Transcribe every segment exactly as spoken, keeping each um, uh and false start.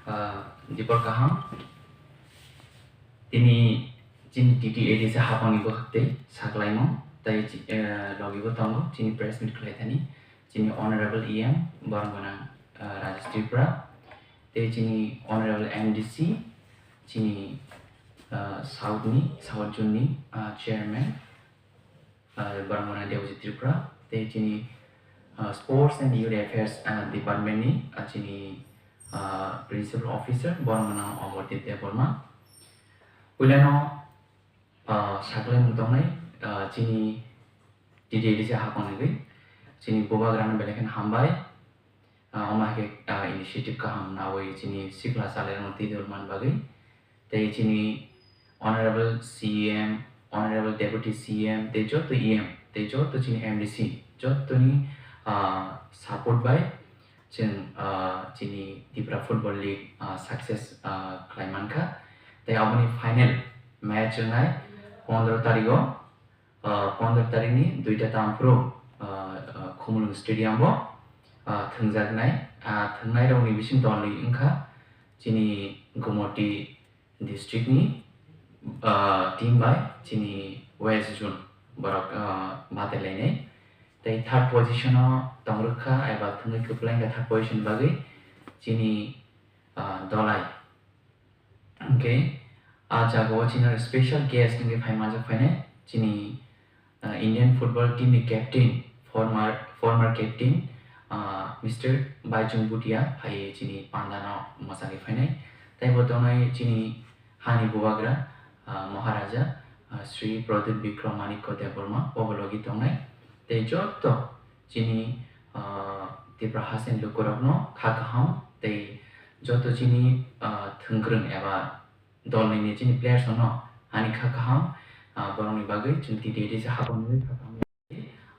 Ah, Dipor kaham. Tini chini T T A D C hapangni bwkhak tei saklaimung tei chi-, eh, logi bo tongo chini press meet khlai thani chini Honorable E M borok gwnang, ah, Rajesh Tripura tei chini Honorable M D C chini, ah, South ni, South Zone ni, ah, Chairman, ah, borok gwnang Debojit Tripura tei chini, ah, Sports and Youth Affairs, ah, Department ni, ah, chini, ah, Principal Officer borok gwnang Amardeep Debbarma. Puilano, ah, saklaimung tongnai, ah, chini T T A D C hapang ni chini bubagrano belai kheno hambai. Ah, omo hai khe, ah, initiative kaham nawi chini sikla chalairokno twi dol man bagwi. Tei chini Honorable C M, Honorable Deputy C M, tei joto E M, tei joto chini M D C, jotoni, ah, support bai chwng, ah, chini Tipra Football League, ah, success, ah, khlai mankha. Tei aboni final match wngnai pondro tarigo. Ah, pondro tarikni duita tamphuru, ah, ah, Khumulwng Stadium-o, ah, thwngjaknai. Ah, thwngnairokni bising dolni wngkha chini Gumoti district-ni, ah, team bai chini West Zone borok, ah, batailainai. Tei third position-o tongrwkha eba thwngwi kwplai wngkha third position bagwi chini, ah, Dolai. Hwnkhe, ah jagao chini special guest wngwi phai manjak phainai chini, ah, Indian football team ni captain, former, former captain, ah, Mister Baichung Bhutia phai chini pandano mwchangwi phainai. Tei bo tongnai chini hani bubagra, ah, Maharaja, ah, Shri Pradyut Bikram Manikya Debbarma, bo bo logi tongnai. Tei joto chini, ah, Tipra hasteni lukurokno kha kaham tei joto chini, ah, thwngkwrwng eba dolni ni chini players rokno ani kha kaham, ah, borokni bagwi chwng T T A D C hapang nugwi kha kaham.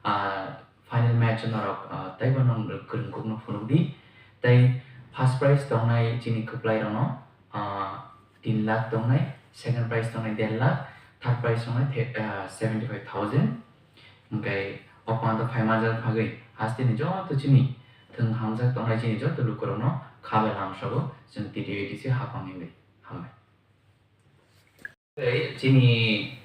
Ah, final match norok, ah, teibo nwng kwrwng kukno phunukdi. Tei first prize tongnai chini kwplai rokno, ah, tin lakh tongnai, second prize tongnai der lakh, third prize tongnai the-, ah, seventy five thousand. Hwnkhe o panda phai manjak bagwi hasteni joto chini thwng hamjak tongnai chini joto lukurokno kha bai lamsogo chwng T T A D C hapang nugwi. Hambai. Tei chini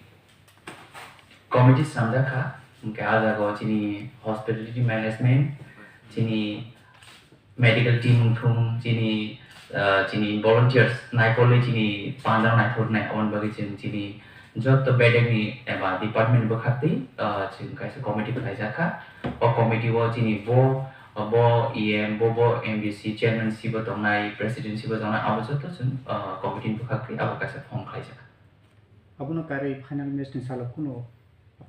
committee swnamjak kha, hwnkhe ah jagao chini hospitality management, chini medical team wngthung, chini, ah, chini volunteers naikolwi chini pandao naithoknai, aboni bagwi chwng chini joto bedekni eba department bwkhaktwi, ah, chwng kaisa committee khlaijak kha. O committee o chini bo, bo E M, bo, bo M D C chairman si bo tongnai, president si bo tongnai, abo joto chwng, ah, committee ni bwkhaktwi abo kaisa form khlaijak kha. Abono karwi final match ni salo kunu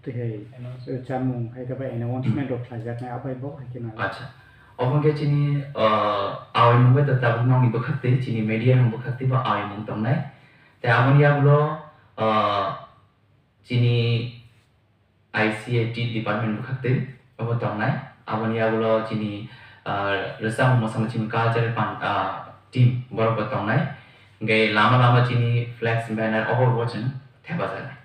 twi hai, eh, chamung hai khe bai announcement rok khlaijaknai, abai bo hai khe nang. Acha. Obo hwnkhe chini, ah, awi mung bai to tabuk nokni bwkhaktwi, chini media ni bwkhaktwi bo awi mung tongnai. Tei aboni yagulo, ah, chini I C A T department bwkhaktwi obo tongnai. Aboni yagulo chini, ah, rwchapmung mosamung chini cultural pan-, ah, team borok bo tongnai. Hwnkhe lama lama chini flex banner obo bo chwng thepajaknai.